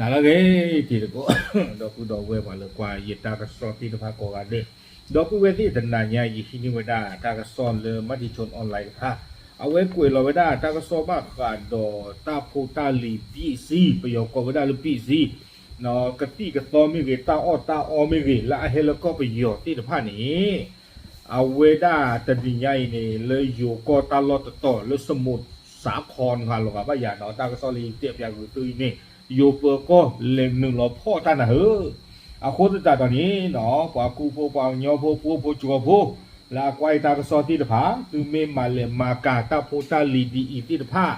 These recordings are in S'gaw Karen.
နၤလၢအဂ့ၤ တံၤသကိး ဒီပုၢ်ဒီဝဲၢ်ပှၤလၢကွၢ်ယတၢ်ကစီၣ်သ့ၣ်တဖၣ်ကိးဂၤဒဲး, ဒီပုၢ်ဝဲၢ်သ့ၣ်တနၤညါ ယဟံးန့ၢ်ဝဲဒၣ်တၢ်ကစီၣ်လၢ Matichon Online တဖၣ်, အဝဲကွဲးလီၤဝဲဒၣ်တၢ်ကစီၣ်ဘၣ်ဃးဒီးတၢ်ဖိတၢ်လံၤ ပံးစံ, ပယီၤကိးဝဲဒၣ်လၢ ပံးစံ, ကသံၣ်ကသီမ့ၢ်ဂ့ၤ, တၢ်အီၣ်တၢ်အီမ့ၢ်ဂ့ၤ, လၢအဟဲလၢကီၢ်ပယီၤသ့ၣ်တဖၣ်န့ၣ် အဝဲဒၣ်တနံၤညါအံၤန့ၣ် လၢယိၤကီၢ်တၢ်လီၢ်တတီၤ လၢစမူးစးခီနဂၤလီၤဂာ်ဘၣ်ယၤနီၤ, တၢ်ကစီၣ်လၢယတဲပၠးဂုာ်သုအံၤန့ၣ် ယိၤပၢၤကီၢ်လဲၤနုာ်လီၤဖီၣ်တၢ်နၤဧၢ. အဃိသတးဒီးန့ၣ်နီၤ ပှၤကူဖိ ပှၤကညီဖိ ပှိဖိကၠီဖိ လၢအကွၢ်ယတၢ်ကစီၣ်သ့ၣ်တဖၣ် သုမ့ၢ်မၤလဲၤမၤကၤတၢ်ဖိတၢ်လံၤဒ်အံၤသ့ၣ်တဖၣ်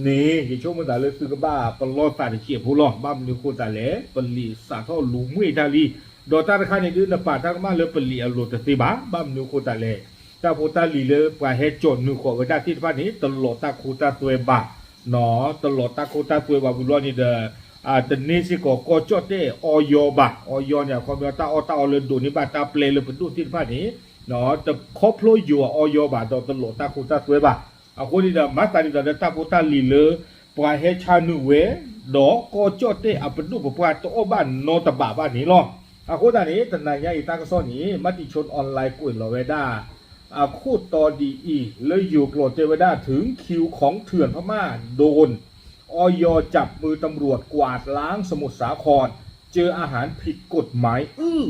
န့ၣ် ယဆိကမိၣ်သးလၢသုကဘၣ်ပလီၢ်သးတစဲးဖိလီၤ. ဘၣ်မနုၤအဃိသတးလဲၣ်, ပလံာ်စးထီၣ်လူၤမှံတၢ်လံ. ဒီးတၢ်တခါန့ၣ်ဒုး နပာ်တၢ်ကမၣ်လၢပလံာ်အလိၤတသ့ဘၣ်. ဘၣ်မနုၤအဃိသတးလဲၣ်, တၢ်ဖိတၢ်လံၤလၢပှၤဟဲကၠီၣ်နုာ်ဃီၤဝဲဒၣ်သ့ၣ်တဖၣ်န့ၣ် တလီၤတၢ်ခိတၢ်သွဲဘၣ်, တလီၤတၢ်ခိတၢ်သွဲဘၣ်ဝံၤဘျီန့ၣ်ဒီး တန့ၢ်စ့ၢ်ကီးကီၢ်ကၠီၣ်တဲၣ်အီယီဘၣ်. အီယီန့ၣ် အခီပညီတၢ်အီၣ်တၢ်အီလၢဒိးန့ၢ်ဘၣ်တၢ်ပျဲလၢပဒိၣ်သ့ၣ်တဖၣ်န့ၣ် တခီဖျိယိၤအီယီဘၣ် ဒီးတလီၤတၢ်ခိတၢ်သွဲဘၣ်. အဃိန့ၣ်ဒီး မၤသးဒ်သိးလၢတၢ်ဖိတၢ်လံၤလၢ ပှၤဟဲဆါနုာ်ဝဲ ဒီးကီၢ်ကၠီၣ်တဲၣ်အပဒိၣ်ပပှၢ်တအီၣ်ဘၣ်နီတဘးဘၣ်န့ၣ်လီၤ. အဃိသတးန့ၣ် တနၤညါအံၤတၢ်ကစီၣ်န့ၣ် Matichon Online ကွဲးလီၤဝဲဒၣ် အခိၣ်တီဒ်အံၤ လၢယိၤကျိာ်တဲဝဲဒၣ် ถึงคิวของเถื่อนพม่าโดน ออยจับมือตำรวจกวาดล้างสมุทรสาคร เจออาหารผิดกฎหมาย อื้อ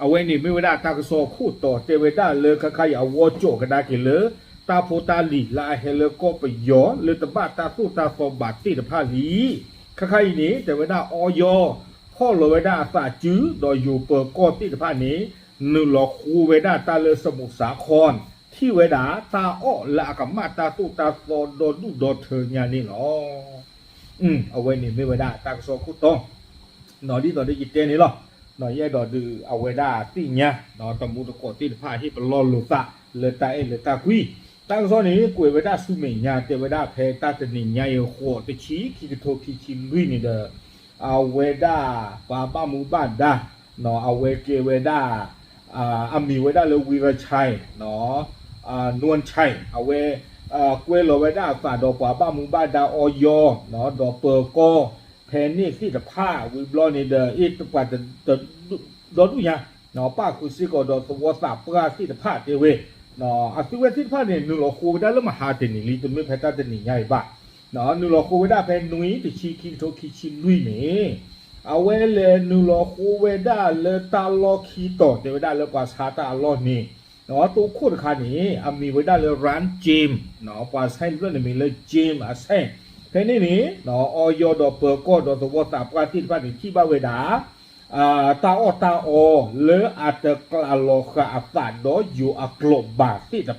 အဝဲန့ၣ်မ့ၢ်ဝဲဒၣ်တၢ်ကစီၣ်ခိၣ်တီတဲဝဲဒၣ်လၢ ခဲခါအံၤအဝီကၠီၣ်ကဒါက့ၤလၢ တၢ်ဖိတၢ်လံၤလၢအဟဲလၢကီၢ်ပယီၤ လၢတဘၣ်တၢ်သိၣ်တၢ်သီဘၣ်သ့ၣ်တဖၣ်လံ. ခဲခါအံၤန့ၣ် တဲဝဲဒၣ်အီယီ ဖီၣ်လီၤဝဲဒၣ်အသးစု ဒီးယိၤပၢၤကီၢ်သ့ၣ်တဖၣ်န့ၣ် နုာ်လီၤဃိဝဲဒၣ်တၢ်လၢစမူးစးခီၣ် ထံၣ်ဝဲဒၣ်တၢ်အီၣ်လၢအကမၣ်တၢ်သိၣ်တၢ်သီဒီဒူၣ်ဒီထၢညါန့ၣ်လီၤ. အဝဲန့ၣ်မ့ၢ်ဝဲဒၣ်တၢ်ကစီၣ်ခိၣ်တီ ဒ်သိးဒီးယတဲန့ၣ်လီၤ. ယအဲၣ်ဒိးဒုးအဝဲဒၣ်သ့ၣ်ညါ တမူတကိးသ့ၣ်တဖၣ်ဟ့ၣ်ပလီၢ်လိာ်သး လၢတၢ်အဲၣ်လၢတၢ်ကွံ. တၢ်ကစီၣ်န့ၣ် ကွဲးဝဲဒၣ်ဆူမဲာ်ညါ တဲဝဲဒၣ်ဖဲတၢ်တနံၤညါအံၤ ဃိးတဆံ ခံကထိခံဆံလွံၢ်န့ၣ်ဒီး အဝဲဒၣ်ပှၤဘၣ်မူဘၣ်ဒါ အဝဲကဲဝဲဒၣ် အမံၤဝဲဒၣ်လၢ ဝံရချိုင် နွမ်းချိုင် အဝဲ ကွဲလီၤဝဲဒၣ်အသးဒီးပှၤဘၣ်မူဘၣ်ဒါအီယီ ဒီးပၢၤကီၢ် ဖဲန့ၣ်သ့ၣ်တဖၣ် ဝံၤဘျီန့ၣ်ဒီး အ့ၣ်ပှၤ ဒီဒူၣ်ညါ ပၣ်ဃုာ်စ့ၢ်ကီးဒီးသဝီသးပှၢ်သ့ၣ်တဖၣ်တဲဝဲ အသုဝဲသ့ၣ်တဖၣ်န့ၣ် နုာ်လီၤဃိဝဲဒၣ်လၢမဟါတနံၤလံ တမ့ၢ်ဖဲတၢ်တနံၤညါအံၤဘၣ်. နုာ်လီၤဃိဝဲဒၣ်ဖဲနွံတဆံခံကထိခံဆံလွံၢ်န့ၣ် အဝဲလဲၤနုာ်လီၤဃိဝဲဒၣ်လၢတၢ်လီၢ်ခံတီၤ တဲဝဲဒၣ်လၢပှၤဆါတၢ်အလီၢ်န့ၣ် တိခိၣ်တခါန့ၣ် အမံၤဝဲဒၣ်လၢ Ran James ပှၤဆဲးတဖျၢၣ်န့ၣ်မံၤလၢ James အဆဲး ဖဲန့ၣ်န့ၣ် အီယီဒီးပၢၤကီၢ်ဒီးသဝီသးပှၢ်သ့ၣ်တဖၣ်န့ၣ် ထံၣ်ဘၣ်ဝဲဒၣ် တၢ်အီၣ်တၢ်အီလၢအတကျးလီၤဃာ်အသးဒီးယိၤအကျိာ်ဘၣ်သ့ၣ်တ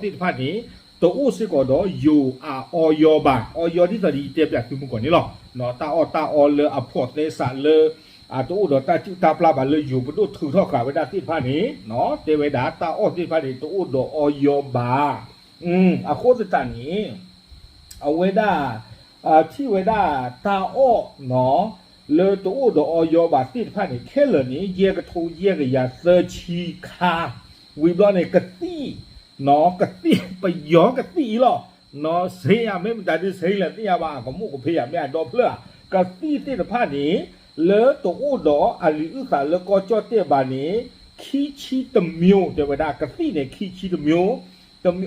ဖၣ် ဒီးတၢ်အီၣ်သ့ၣ်တဖၣ်န့ၣ် တအိၣ်စ့ၢ်ကီးဒီးယိၤအအီယီဘၣ်. အီယီဒ်သိးဒီးယတဲပၠးသုမုၢ်ကီၢ်န့ၣ်လီၤ. တၢ်အီၣ်တၢ်အီလၢအဖိးသဲစးလၢ တအိၣ်ဒီးတၢ်စုၣ်တၢ်ပျၢ်ဘၣ်လၢယိၤပဒိၣ်ထုးထီၣ်ဃာ်ဝဲဒၣ်သ့ၣ်တဖၣ်န့ၣ် တဲဝဲဒၣ်တၢ်အီၣ်သ့ၣ်တဖၣ်န့ၣ် တအိၣ်ဒီးအီယီဘၣ်. အဃိသတးန့ၣ် အဝဲဒၣ် ထံၣ်ဝဲဒၣ်တၢ်အီၣ် လၢတအိၣ်ဒီးအီယီဘၣ်သ့ၣ်တဖၣ်န့ၣ် ခဲလၢာ်န့ၣ် ယဲၢ်ကထိယဲၢ်ကယၤသၢဆံခါ ဝံၤဘျီန့ၣ် ကသံၣ် ကသံၣ်ပယီၤကသံၣ်အံၤလီၤ. စ့ယၤမ့ၢ်မတၤဒုးစ့လၢသ့ၣ်ညါဘၣ် ကမိၣ်ကဖ့ယၤမ့ၢ်အဒီဖျၢၣ်ဧါ ကသံၣ်သ့ၣ်တဖၣ်န့ၣ် လၢတအိၣ်ဒီးအလံာ်အုၣ်သးလၢကီၢ်ကၠီၣ်တဲၣ်ဘၣ်န့ၣ် ခံဆံတမျိုး တဲဝဲဒၣ် ကသံၣ်န့ၣ် ခံဆံတမျိုး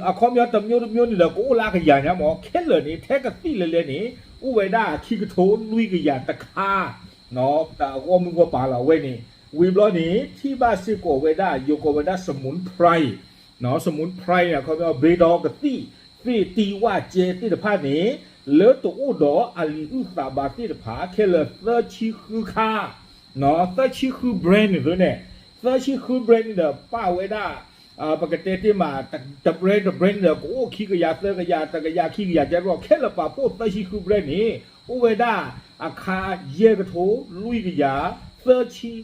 အခီပညီတမျိုးတမျိုးန့ၣ်ဒီး ကအိၣ်လၢအကယၤညါမ့ၢ် ခဲလၢာ်န့ၣ် ထဲကသံၣ်လဲၤလဲၤန့ၣ် အိၣ်ဝဲဒၣ်ခံကထိလွံၢ်ကယၤတခါ တၢ်ဂီၢ်မုၢ်ဂီၢ်ပၤလီၤအဝဲန့ၣ် ဝံၤဘျီန့ၣ် ထံၣ်ဘၣ်စ့ၢ်ကီးဝဲဒၣ် ယိၤကိးဝဲဒၣ် စမူၣ်ဖရၢၣ် စမူၣ်ဖရၢၣ်န့ၣ် အခီပညီ ဘ့ဒီကသံၣ် သ့ၣ်တံၢ်ဝၣ်ကဲသ့ၣ်တဖၣ်န့ၣ် လၢတအိၣ်ဒီးအလံာ်အုၣ်သးဘၣ်သ့ၣ်တဖၣ် ခဲလၢာ်သၢဆံဃုခါ သၢဆံဃု brand န့ၣ်သ့န့ၣ် သၢဆံဃု brand န့ၣ်ဒီး ပာ်ဝဲဒၣ် ပကတဲတ့ၢ်မး တ brand တ brand န့ၣ်ဒီး ကအိၣ်ခံကယၤသၢကယၤ တကယၤခံကယၤကဲဘျီ ခဲလၢာ်ပာ်ဖှိၣ်သၢဆံဃု brand န့ၣ် အိၣ်ဝဲဒၣ်အခါယဲၢ်ကထိလွံၢ်ကယၤသၢဆံဒီး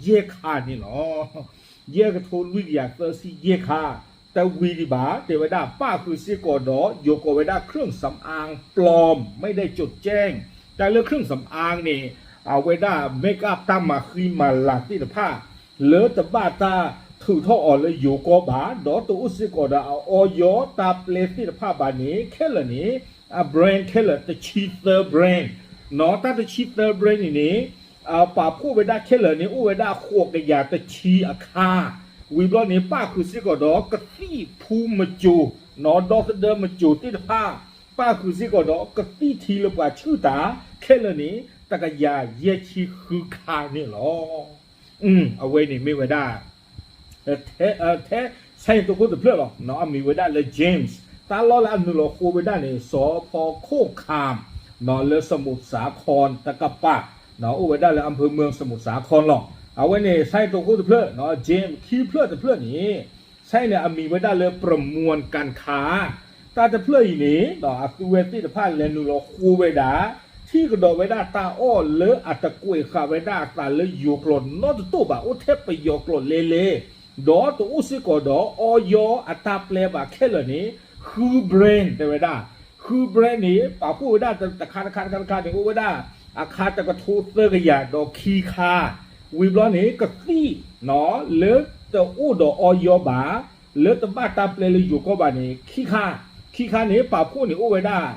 ယဲၢ်ခါန့ၣ်လီၤ. ယဲၢ်ကထိလွံၢ်ကယၤသၢဆံယဲၢ်ခါ တဝံၤဒံးဘၣ် တဲဝဲဒၣ်ပၣ်ဃုာ်စ့ၢ်ကီးဒီး ယိၤကိးဝဲဒၣ် เครื่องสำอางปลอม ไม่ได้จดแจ้ง တၢ်လၢ เครื่องสำอาง န့ၣ် အဝဲဒၣ် make up တၢ်မၤဃံမၤလၤသ့ၣ်တဖၣ် လၢတဘၣ်တၢ်ထုးထီၣ်အီၤလၢယိၤကီၢ်ဘၣ် ဒီးတအိၣ်စ့ၢ်ကီးဒီးအအီယီတၢ်ပျဲသ့ၣ်တဖၣ်ဘၣ်န့ၣ် ခဲလၢာ်န့ၣ် အ brand ခဲလၢာ်တဆံသၢ brand နီၤ, တၢ်တဆံသၢ brand န့ၣ်န့ၣ် ပာ်ဖှိၣ်ဝဲဒၣ်ခဲလၢာ်န့ၣ် အိၣ်ဝဲဒၣ်ဃိးကယၤတဆံအခါ, ဝံၤဘျီန့ၣ် ပၣ်ဃုာ်စ့ၢ်ကီးဒီးကသံၣ်ဖူမစိၤနီၤ, ဒီသဒၢမစိၤသ့ၣ်တဖၣ်, ပၣ်ဃုာ်စ့ၢ်ကီးဒီးကသံၣ်ထံလၢပှၤဆူၣ်တၢ်ခဲလၢာ်န့ၣ် တကယၤယဲၢ်ဆံဃုခါန့ၣ်လီၤ. အဝဲန့ၣ်မ့ၢ်ဝဲဒၣ် ထဲ ထဲ ဆဲတိခိၣ်တဖျၢၣ်လီၤ. အမံၤဝဲဒၣ်လၢ James, တၢ်လီၢ်လၢအနုာ်လီၤဃိဝဲဒၣ်န့ၣ် စီၤဖီခိၣ်ခၣ် နီၤ လၢစမုတ်စၤခီၣ်တကပၤ, အိၣ်ဝဲဒၣ်လၢ အဖၢမၢ စမုတ်စၤခီၣ် လီၤ. အဝဲန့ၣ် ဆဲတိခိၣ်တဖျၢၣ်, James ခံဖျၢၣ်တဖျၢၣ်န့ၣ်, ဆဲန့ၣ် အမံၤဝဲဒၣ်လၢ ပြမွန်ကၣ်ခါ, တၢ်တဖျၢၣ်အံၤန့ၣ် အသုဝဲသ့ၣ်တဖၣ်လဲၤနုာ်လီၤဃိဝဲဒၣ် ထံၣ်ကဒီးဝဲဒၣ်တၢ်အီၣ်လၢအတကွဲးဃာ်ဝဲဒၣ်အသးလၢယိၤကျိာ်နီတတိၢ်ဘၣ်, အိၣ်ထဲပယီၤကျိာ်လဲလဲ, ဒီးတအိၣ်စ့ၢ်ကီးဒီး အီယီအတၢ်ပျဲဘၣ်ခဲလၢာ်န့ၣ် ဃု brand တဲဝဲဒၣ်, ဃု brand န့ၣ် ပာ်ဖှိၣ်ဝဲဒၣ်တခါတခါတခါတခါန့ၣ် အိၣ်ဝဲဒၣ် အခါတကထိသၢကယၤဒီးခံခါ, ဝံၤဘျီန့ၣ် ကသံၣ် လၢတအိၣ်ဒီးအီယီဘၣ်, လၢတဘၣ်တၢ်ပျဲလၢယိၤကီၢ်ဘၣ်န့ၣ် ခံခါ, ခံခါန့ၣ် ပာ်ဖှိၣ်န့ၣ်အိၣ်ဝဲဒၣ်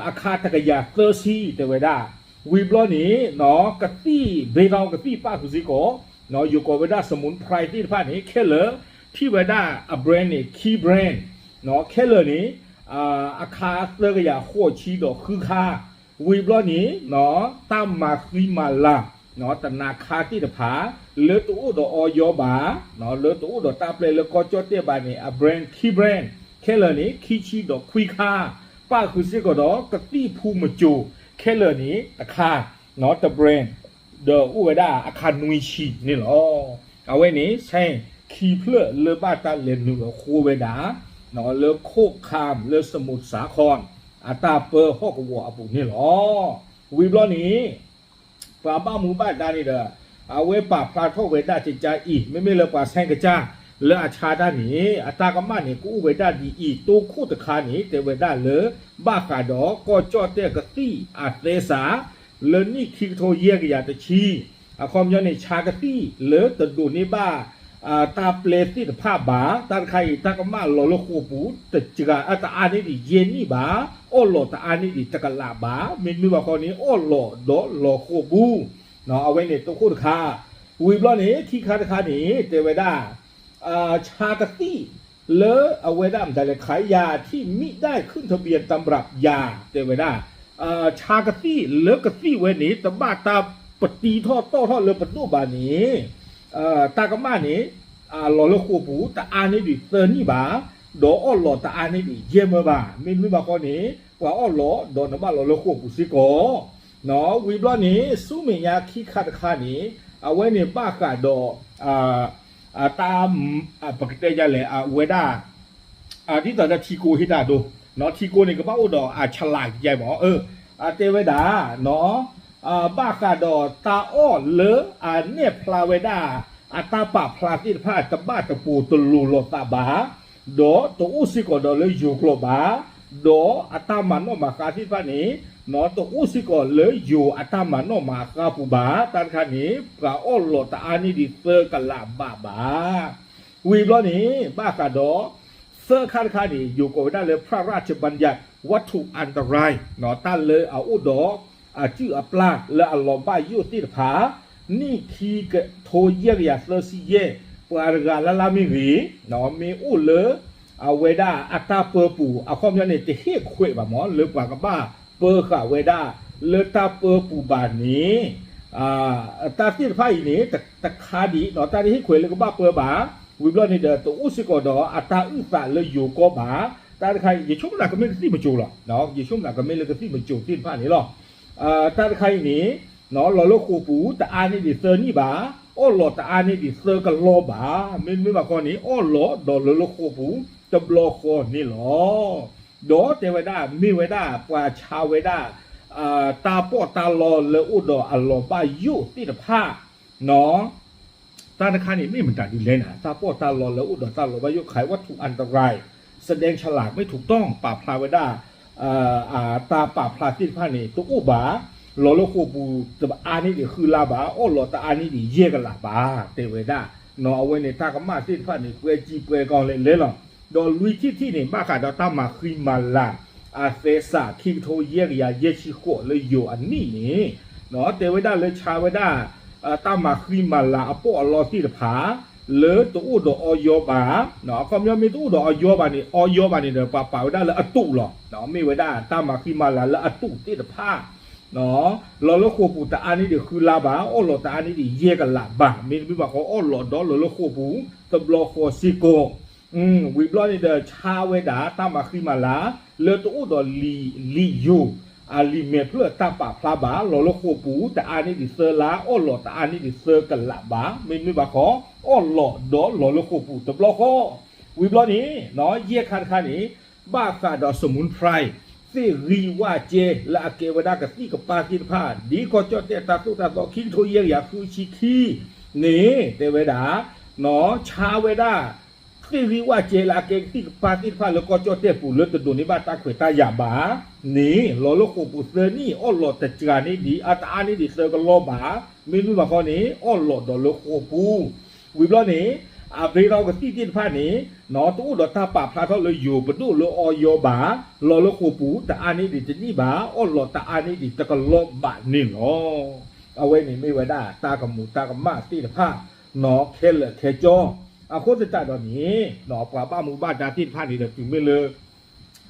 အခါတကယၤသၢဆံ တဲဝဲဒၣ်, ဝံၤဘျီန့ၣ် ကသံၣ် ဘ့ၣ်ထီၣ်ကသံၣ်ပၣ်ဃုာ်စ့ၢ်ကီး ယိၤကီၢ်ဝဲဒၣ် စမုတ်ဖရဲသ့ၣ်တဖၣ်န့ၣ် ခဲလၢာ် ထံၣ်ဝဲဒၣ်အ brand န့ၣ် ခံ brand ခဲလၢာ်န့ၣ် အခါသၢကယၤဃိးဆံဒီးဃုခါ, ဝံၤဘျီန့ၣ် တၢ်မၤဃံမၤလၤ တနၤခါသ့ၣ်တဖၣ် လၢတအိၣ်ဒီးအီယီဘၣ်, လၢတအိၣ်ဒီးတၢ်ပျဲလၢကီၢ်ကၠီၣ်တဲၣ်ဘၣ်န့ၣ် အ brand ခံ brand ခဲလၢာ်န့ၣ် ခံဆံဒီးခွံခါ, ပၣ်ဃုာ်စ့ၢ်ကီးဒီးကသံၣ်ဖူမစိၤ ခဲလၢာ်န့ၣ် တခါ တ brand ဒီးအိၣ်ဝဲဒၣ်အခါနွံဆံန့ၣ်လီၤ. အဝဲန့ၣ် ဆဲ ခံဖျၢၣ်လၢဘၣ်တၢ်လဲၤနုာ်လီၤဃိဝဲဒၣ် လၢခိၣ်ခၣ် လၢစမုတ်စၤခီၣ် အတၢ်ပၢဟီၣ်ကဝီၤအပူၤန့ၣ်လီၤ. ဝံၤဘျီန့ၣ် ပှၤဘၣ်မူဘၣ်ဒါန့ၣ်ဒီး အဝဲပာ်ဖျါထီၣ်ဝဲဒၣ်ကကါအံၤ မ့မ့ၢ်လၢပှၤဆဲကစၢ် လၢအဆါတၢ်န့ၣ် အတၢ်ကမၣ်န့ၣ် ကအိၣ်ဝဲဒၣ်ဒ်အံၤ, တိခိၣ်တခါန့ၣ် တဲဝဲဒၣ်လၢ ဘၣ်ဃးဒီးကီၢ်ကၠီၣ်တဲၣ်ကသံၣ်အသဲစး လၢနံၣ်ခံကထိယဲၢ်ကယၤတဆံ, အခီပညီန့ၣ် ဆါကသံၣ်လၢတဒိးန့ၢ်ဘၣ် တၢ်ပျဲသ့ၣ်တဖၣ်ဘၣ်, တၢ်တခါအံၤ တၢ်ကမၣ်လီၤလၢဃိာ်ပူၤ တစှၤ တအါန့ၢ်ဒံးယဲၢ်နံၣ်ဘၣ်, အီၣ်လီးတအါန့ၢ်ဒံးတကလးဘၣ်, မ့တမ့ၢ်ဘၣ်ဃီန့ၣ် အီၣ်လီးဒီးလီၤဃိာ်ပူၤ, အဝဲန့ၣ်တိခိၣ်တခါ, ဝံၤဘျီန့ၣ် ခံခါတခါန့ၣ် တဲဝဲဒၣ် ဆါကသံၣ်လၢအဝဲဒၣ်မတၤလဲၣ် ขายยาที่มิได้ขึ้นทะเบียนตำรับยา တဲဝဲဒၣ် ဆါကသံၣ်လၢကသံၣ်ဝဲန့ၣ် တဘၣ်တၢ်ပတံထီၣ်တီၣ်ထီၣ်လၢပဒိၣ်ဘၣ်န့ၣ် တၢ်ကမၣ်န့ၣ် လီၤလၢဃိာ်ပူၤ တအါန့ၢ်ဒံးသၢနံၣ်ဘၣ်, ဒီးအီၣ်လီးတအါန့ၢ်ဒံးယဲၢ်မၢဘၣ်, မ့တမ့ၢ်ဘၣ်ဃီန့ၣ် ပှၤအီၣ်လီးဒီးနဘၣ်လီၤလၢဃိာ်ပူၤစ့ၢ်ကီး, ဝံၤဘျီန့ၣ် ဆူမဲာ်ညါခံခါတခါန့ၣ် အဝဲန့ၣ်ဘၣ်ဃးဒီး တၢ် ပကတဲယၤလဲၣ် အဝဲဒၣ် ဒ်သိးဒီးထံကိဟ့ၣ်တၢ်ဒိ, ထံကိန့ၣ် ကဘၣ်အိၣ်ဒီးအဆလးကယဲၢ်မး, အတဲဝဲဒၣ် ဘၣ်ဃးဒီးတၢ်အီၣ်လၢအနဲၣ်ဖျါဝဲဒၣ် အတၢ်ပာ်ဖျါသ့ၣ်တဖၣ် တဘၣ်တပိၤတလိၤလိာ်သးဘၣ်, ဒီးတအိၣ်စ့ၢ်ကီးဒီးလၢယိၤကျိာ်ဘၣ်, ဒီးအတၢ်မၤနီၣ်မၤဃါသ့ၣ်တဖၣ်န့ၣ် တအိၣ်စ့ၢ်ကီးလၢယိၤအတၢ်မၤနီၣ်မၤဃါပူၤဘၣ်, တၢ်တခါန့ၣ် ပှၤအီၣ်လီးတအါန့ၢ်ဒံးသၢကလးဘးဘၣ်. ဝံၤဘျီန့ၣ် ဘၣ်ဃးဒီး သၢခါတခါန့ၣ် ယိၤကိးဝဲဒၣ်လၢ พระราชบัญญัติวัตถุอันตราย တၢ်လၢအအိၣ်ဒီး အစုၣ်အပျၢ်လၢအလီၤဘၣ်ယိၣ်သ့ၣ်တဖၣ်, နံၣ်ခံကထိယဲၢ်ကယၤသၢဆံယဲၢ် ပှၤတဂၤလၢ်လၢ်မ့ၢ်ဂ့ၤ, မ့ၢ်အိၣ်လၢ အဝဲဒၣ်အတၢ်ပၢပူၤ အခီပညီန့ၣ် တဟ့ၣ်ခွဲးဘၣ်မး လၢပှၤကဘၣ်ပၢဃာ်ဝဲဒၣ် လၢတၢ်ပၢပူၤဘၣ်န့ၣ် တၢ်သ့ၣ်တဖၣ်အံၤန့ၣ် တခါဒံး တၢ်တဟ့ၣ်ခွဲးလၢကဘၣ်ပၢဘၣ်, ဝံၤဘျီန့ၣ်ဒီး တအိၣ်စ့ၢ်ကီးဒီးအတၢ်အုၣ်သးလၢယိၤကီၢ်ဘၣ်, တၢ်တခါအံၤ ယဆိကမိၣ်သးကမ့ၢ်ကသံၣ်မစိၤလီၤ, ယဆိကမိၣ်သးကမ့ၢ်လၢကသံၣ်မစိၤသ့ၣ်တဖၣ်န့ၣ်လီၤ. တၢ်တခါအံၤန့ၣ် လီၤလၢဃိာ်ပူၤ တအါန့ၢ်ဒံးသၢနံၣ်ဘၣ်, အီၣ်လီးတအါန့ၢ်ဒံးသၢကလီဘၣ်, မ့တမ့ၢ်ဘၣ်ဃီန့ၣ် အီၣ်လီးဒီးလၢလၢဃိာ်ပူၤ တဘျီဃီန့ၣ်လီၤ. ဒီးတဲဝဲဒၣ် မ့ၢ်ဝဲဒၣ်ပှၤဆါဝဲဒၣ် တၢ်ပီးတၢ်လီလၢအိၣ်ဒီးအလီၤဘၣ်ယိၣ်သ့ၣ်တဖၣ် တၢ်တခါန့ၣ် မ့ၢ်မတၤဒ်လဲၣ်န့ၣ် တၢ်ပီးတၢ်လီလၢအိၣ်ဒီးတၢ်လီၤဘၣ်ယိၣ် ขายวัตถุอันตราย แสดงฉลากไม่ถูกต้อง ပာ်ဖျါဝဲဒၣ် တၢ်ပာ်ဖျါသ့ၣ်တဖၣ်န့ၣ် တအိၣ်ဘၣ်, လီၤလၢဃိာ်ပူၤ တအါန့ၢ်ဒံးဃုလါဘၣ်, အီၣ်လီးတအါန့ၢ်ဒံးယဲၢ်ကလးဘၣ် တဲဝဲဒၣ်. အဝဲန့ၣ်တၢ်ကမၣ်သ့ၣ်တဖၣ်န့ၣ် ကွဲကံကွဲကီလဲလဲလီၤ. ဒီးလွံၢ်ထံၣ်ထံၣ်န့ၣ် ဘၣ်ဃးဒီးတၢ်မၤဃံမၤလၤ အသဲစးခံကထိယဲၢ်ကယၤယဲၢ်ဆံဃိးလၢယိၤအနံၣ်န့ၣ် တဲဝဲဒၣ်လၢဆါဝဲဒၣ် တၢ်မၤဃံမၤလၤအပီးအလီသ့ၣ်တဖၣ် လၢတအိၣ်ဒီးအီယီဘၣ်, အခီပညီမ့ၢ်တအိၣ်ဒီးအီယီဘၣ်န့ၣ် အီယီဘၣ်န့ၣ်ဒီး ပှၤပာ်ဝဲဒၣ်လၢအတူးလီၤ. မ့ၢ်ဝဲဒၣ်တၢ်မၤဃံမၤလၤလၢအတူးသ့ၣ်တဖၣ် လီၤလၢဃိာ်ပူၤတအါန့ၢ်ဒံးဃုလါဘၣ်, အီၣ်လီးတအါန့ၢ်ဒံးယဲၢ်ကလးဘၣ်, မ့တမ့ၢ်ဘၣ်ဃီအီၣ်လီးဒီးလီၤလၢဃိာ်ပူၤ တဘျီဃီစ့ၢ်ကီး ဝံၤဘျီန့ၣ်ဒီး ဆါဝဲဒၣ်တၢ်မၤဃံမၤလၤ လၢတအိၣ်ဒီးလံာ်ယိၤ အလံာ်မဲာ်ဖျၢၣ်တၢ်ပာ်ဖျါဘၣ်, လီၤလၢဃိာ်ပူၤတအါန့ၢ်ဒံးသၢလါ, အီၣ်လီးတအါန့ၢ်ဒံးသၢကလးဘၣ်, မ့တမ့ၢ်ဘၣ်ဃီ အီၣ်လီးဒီးလီၤလၢဃိာ်ပူၤတဘျီဃီ. ဝံၤဘျီန့ၣ် ယဲၢ်ခါတခါန့ၣ် ဘၣ်ဃးဒီး စမူၣ်ဖရၢၣ် သ့ၣ်ဂံၢ်ဝၣ်ကဲ လၢအကဲဝဲဒၣ်ကသံၣ်ကပၢ်သ့ၣ်တဖၣ် ဒ်ကီၢ်ကၠီၣ်တဲၣ်တၢ်သိၣ်တၢ်သီ ခံကထိယဲၢ်ကယၤဃုဆံခံန့ၣ် တဲဝဲဒၣ် ဆါဝဲဒၣ် သ့ၣ်ဂံၢ်ဝၣ်ကဲလၢအကဲကသံၣ်ကပၢ်သ့ၣ်တဖၣ်လၢကီၢ်ကၠီၣ်တဲၣ်ပူၤ လၢတဒိးန့ၢ်ဘၣ်တၢ်ခွဲးတၢ်ယာ်ဘၣ်န့ၣ် လီၤလၢဃိာ်ပူၤသၢနံၣ် အီၣ်လီးတစှၤန့ၢ်ဒံး အတအါန့ၢ်ဒံးသၢကလီဘၣ်, မ့တမ့ၢ်ဘၣ်ဃီန့ၣ် အီၣ်လီးဒီးလၢဃိာ်ပူၤ ဝံၤဘျီန့ၣ် အဘ့ၣ်ထီၣ်ကသံၣ်သ့ၣ်တဖၣ်န့ၣ် တအိၣ်ဒီးတၢ်ပာ်ဖျါထီၣ်လၢယိၤပဒိၣ်လၢအီယီဘၣ်, လီၤလၢဃိာ်ပူၤတအါန့ၢ်ဒံးတနံၣ်ဘၣ်, အီၣ်လီးတအါန့ၢ်ဒံးတကလီဘၣ်န့ၣ်လီၤ. အဝဲန့ၣ်မ့ၢ်ဝဲဒၣ်တၢ်ကမူးတၢ်ကမၣ်သ့ၣ်တဖၣ် ခဲလၢာ်ခဲဆ့, အဃိသတးဒီးန့ၣ် ပှၤဘၣ်မူဘၣ်ဒါသ့ၣ်တဖၣ်န့ၣ်ဒီး တုၤမ့ၢ်လၢ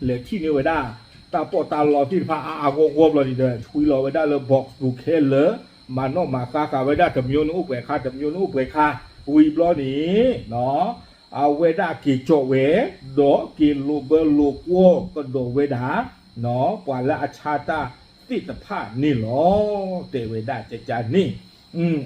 လဲၤထံၣ်န့ၢ်ဝဲဒၣ် တၢ်ပီးတၢ်လီသ့ၣ်တဖၣ်အါအါဂီၢ်ဂီၢ်ဘျီန့ၣ်ဒီး ဆွံလီၤဝဲဒၣ်လၢ box ပူၤခဲလၢာ်, မၤနီၣ်မၤဃါဃာ်ဝဲဒၣ် တမျိုးန့ၣ်အိၣ်ပှဲၤခါ တမျိုးန့ၣ်အိၣ်ပှဲၤခါ, ဝံၤဘျီန့ၣ် အဝဲဒၣ်က့ၤကၠီးဝဲ ဒီးက့ၤလိာ်ဘၢလိာ်ကွီၢ်ကဒီးဝဲဒၣ် ပှၤလၢအဆါတၢ်သ့ၣ်တဖၣ်န့ၣ်လီၤ. တဲဝဲဒၣ်ကကန့ၣ်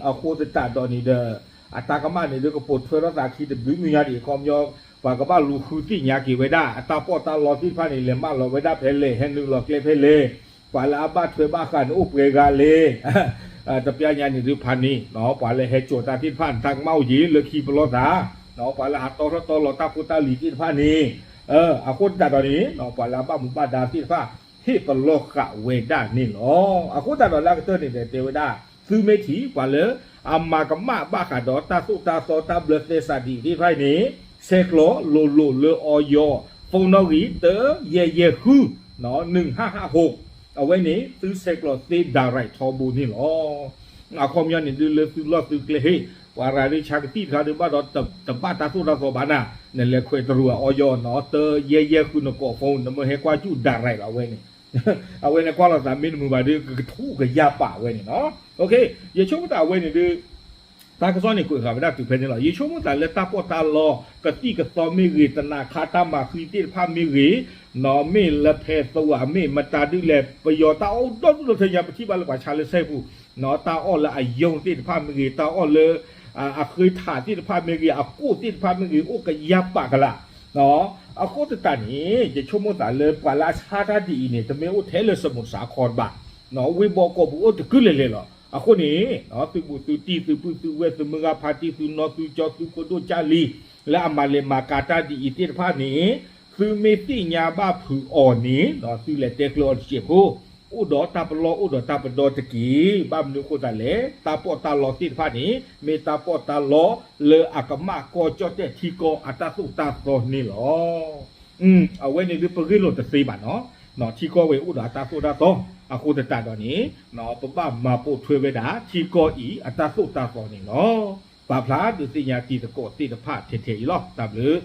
အဃိသတးဒီးန့ၣ်ဒီး အတၢ်ကမၣ်န့ၣ်ဒီး ကပိာ်ထွဲထီၣ်သးခံတဘျုးမံၤညါဒံး အခီပညီ ပှၤကဘၣ်လူၤဃုသ့ၣ်ညါက့ၤဝဲဒၣ် အတၢ်ပီးတၢ်လီသ့ၣ်တဖၣ်န့ၣ် လဲၤမၢလီၤဝဲဒၣ်ဖဲလဲၣ် ဟဲနုာ်လီၤကျဲဖဲလဲၣ်, ပှၤလၢအဘၣ်ထွဲဘၣ်ဃးန့ၣ်အိၣ်ပှဲၤဂၤလဲၣ်, တပျၢ်ညါန့ၣ်ဒုးဖးန့ၣ် ပှၤလၢဟဲကၠီၤတၢ်သ့ၣ်တဖၣ်န့ၣ် တၢ်ကမၣ်အိၣ်ယံၤလၢခံပလီၢ်သး, ပှၤလၢဟးတီထီၣ်တီလီၤတၢ်ဖိတၢ်လံၤသ့ၣ်တဖၣ်န့ၣ်, အဃိသတးဒီးန့ၣ် ပှၤလၢအဘၣ်မူဘၣ်ဒါသ့ၣ်တဖၣ် ဟ့ၣ်ပလီၢ်ဃာ်ဝဲဒၣ်န့ၣ်လီၤ. အဃိသတးဒီးလၢအကတၢၢ်န့ၣ်ဒီး တဲဝဲဒၣ် သုမ့ၢ်ထံၣ်ပှၤလၢ အမၤကမၣ်ဘၣ်ဃးဒီးတၢ်သိၣ်တၢ်သီတၢ်ဘျၢသဲစးဒ်အံၤသ့ၣ်တဖၣ်အံၤန့ၣ် ဆဲးကျိးလိၤလိၤလၢအီယီၤ phone နီၣ်ဂံၢ် တၢယဲၢ်ယဲၢ်ဃု နုၢ်ဟၣ်ဟၣ်ဟိး, အဝဲန့ၣ် သုဆဲးကျိးသ့ direct ထီဘိန့ၣ်လီၤ. အခီပညီန့ၣ်ဒုးလၢသုလီၢ်သုကျဲဟ့ၣ် ပှၤရၤဒုးဆါကသံၣ်တခါဒုးဘၣ်ဒီး တဘၣ်တၢ်သိၣ်တၢ်သီဘၣ်နၤ, နလဲၤခွဲးတရူးအီယီၤနီၤ တၢယဲၢ်ယဲၢ်ဃု နကိး phone နမ့ၢ်ဟဲကွၢ်စူၣ် direct လီၤအဝဲန့ၣ် အဝဲန့ၣ်ကွၢ်လိာ်သးမ့ၢ်တမုာ်ဘၣ်ဒီး ကကထူၣ်ကယၢ်ပာ်ဝဲန့ၣ်နီၤ. ယဆိကမိၣ်သးအဝဲန့ၣ်ဒုး တၢ်ကစီၣ်န့ၣ်ကွဲးဃာ်ဝဲဒၣ်တုၤဖဲန့ၣ်လီၤ. ယဆိကမိၣ်သးလၢတၢ်ပီးတၢ်လီ ကသံၣ်ကသီမ့ၢ်ဂ့ၤ တနၤခါတၢ်မၤဃံသ့ၣ်တဖၣ်မ့ၢ်ဂ့ၤ နီၤမ့ၢ်လၢဖဲသဝးမ့ၢ်မတၤဒုးလဲၣ် ပယီၤတၢ်အီၣ်ဒိၣ်ဒိၣ်ထၢညါ ပထံၣ်ဘၣ်လၢပှၤဆါလၢစဲပူၤ နီၤတၢ်အီၣ်လၢအယိာ်သ့ၣ်တဖၣ်မ့ၢ်ဂ့ၤ တၢ်အီၣ်လၢ အဃ့ထးသ့ၣ်တဖၣ်မ့ၢ်ဂ့ၤ အကိၣ်သ့ၣ်တဖၣ်မ့ၢ်ဂ့ၤ အိၣ်ကယၢ်ပာ်ကလာ် အဃိသတးန့ၣ် ယဆိကမိၣ်သးလၢပှၤလၢအဆါတၢ်ဒ်အံၤန့ၣ် တမ့ၢ်အိၣ်ထဲလၢ စမူးစးခီ တဘၣ်, ဝ့ၢ်ဘီကီၢ်ပူၤအိၣ်တကုာ်လဲၣ်လဲၣ်လီၤ. အဃိန့ၣ် သုဘူးသုတံၢ် သုပုၢ်သုဝဲၢ် သုမုၢ်ဂၤဖါတံၢ် သုနီၢ်သုကၠီ သုဖိဒိၣ်ကၢ်လံၤ လၢအမၤလဲၤမၤကၤတၢ်ဒ်အံၤသ့ၣ်တဖၣ်န့ၣ် သုမ့ၢ်သ့ၣ်ညါဘၣ်ဖုးအီၤန့ၣ် သုလဲၤတဲကျၢၤအီၤတစဲးဖိ အိၣ်ဒီးတၢ်ပလီၢ်အိၣ်ဒီးတၢ်ပဒီတက့ၢ်. ဘၣ်မနုၤအဃိသတးလဲၣ် တၢ်ပီးတၢ်လီသ့ၣ်တဖၣ်န့ၣ် မ့ၢ်တၢ်ပီးတၢ်လီလၢအကမၣ်ကီၢ်ကၠီၣ်တဲၣ်ထံကီၢ်အတၢ်သိၣ်တၢ်သီန့ၣ်လီၤ. အဝဲန့ၣ်ဒုးပဂ့ၢ်လိာ်တသ့ဘၣ်နီၤ, ထံကီၢ်ဝဲအိၣ်ဒီးအတၢ်သိၣ်တၢ်သီ အဃိသတးဒီးန့ၣ် ပဘၣ်မၤပိာ်ထွဲဝဲဒၣ် ထံကီၢ်အံၤအတၢ်သိၣ်တၢ်သီန့ၣ်လီၤ. ပာ်ဖျါဒုးသ့ၣ်ညါတံၤသကိးသ့ၣ်တဖၣ်ထဲထဲအံၤလီၤ. တၢ်ဘျုး